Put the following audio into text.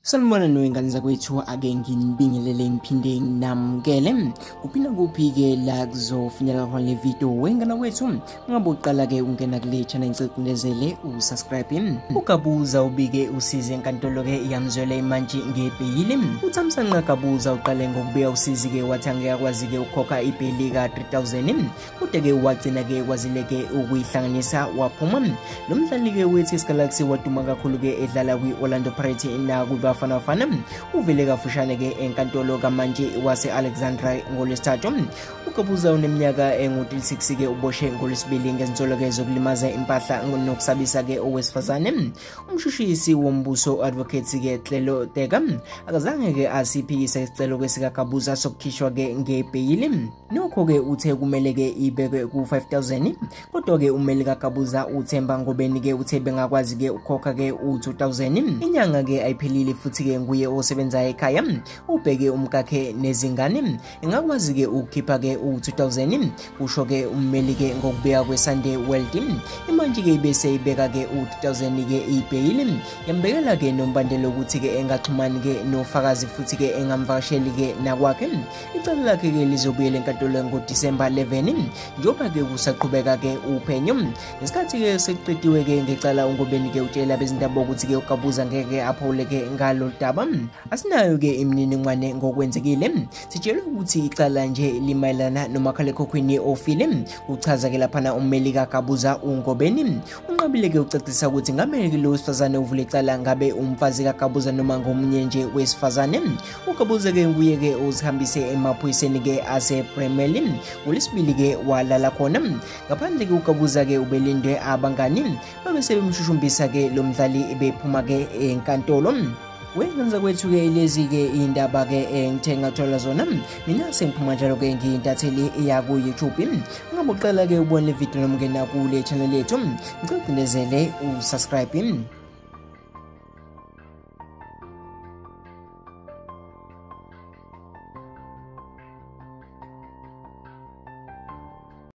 Sanibona noyingane zakwethu, ake nginibingelele ngiphinde nginamukele kuphinda kuphi-ke la kuzofinyelela khona le video. Wengane kwethu, ngabe uqala-ke ungena kule channel, ngicela usubscribe. UGabuza ubike usizi enkantolo-ke yamzwela imantshi ngebheyili. UThamsanqa Gabuza uqale ngokubika usizi-ke wathi angeke akwazi-ke ukukhokha ibheyili ka-3000, kodwa-ke wagcina-ke kwazile-ke ukuyihlanganisa waphuma. Lo mdlali-ke we-TS Galaxy waduma kakhulu-ke edlala kwi-Orlando Pirates nakwiBafana Bafana. Uvele kafushane ke enkantolo kamantshi wase-Alexandra ngoLwesithathu. UGabuza uneminyaka engu-36 ke uboshe ngoLwesibili ngezinsolo ke zokulimaza impahla nokusabisa ke owesifazane. Umshushisi wombuso advocate ke Tlelo Teka akazange ke asiphikise isicelo ke sikaGabuza sokukhishwa ke ngebheyili. Nokho ke uthe kumele ke ibekwe ku-5000, kodwa ke ummeli kaGabuza uThemba Ngobeni ke uthe bengakwazi ke ukukhokha ke u-2000. Inyanga ke ayiphelile futhi ke nguye osebenza ekhaya, ubheke umkakhe nezingane, engakwazi ke ukukhipha ke u-2000, kusho ke ummeli ke ngokubeka kwe-Sunday World. Imantshi ke ibese ibeka ke u-2000 ke ibheyili, yambekela ke nombandela ukuthi ke engaxhumani ke nofakazi futhi ke engamvakasheli ke nakwakhe. Icala lakhe ke lizobuyela enkantolo ngoDisemba 11 njengoba ke kusaqhubeka ke uphenyo. Ngesikhathi ke sekuqediwe ke ngecala, uNgobeni ke utshela abezindaba ukuthi ke uGabuza ngeke aphawule ke ngalolu daba. Asinayo ke imininingwane ngokwenzekile, sitshelwe ukuthi icala nje limayelana nomakhalekhukhwini ofile, kuchaza ke laphana ummeli kaGabuza uNgobeni. Unqabile ke ucacisa ukuthi ngabe lo wesifazane uvule icala ngabe umfazi kaGabuza noma ngomunye nje wesifazane. UGabuza ke nguye ke uzihambise emaphoyiseni ke asePremeli ngoLwesibili ke walala khona. Ngaphandle ke uGabuza ke ubelindwe abangani babe sebemshushumbisa ke lo mdlali bephuma ke enkantolo. Wengane kwethu ke lezi ke indaba ke engithe ngathola zona. Mina sengiphuma njalo ke ngiyintatheli ya ku YouTube. Ngabe uqala ke ubone le video noma ungena kule channel yethu, ngicela ucindezele usubscribe.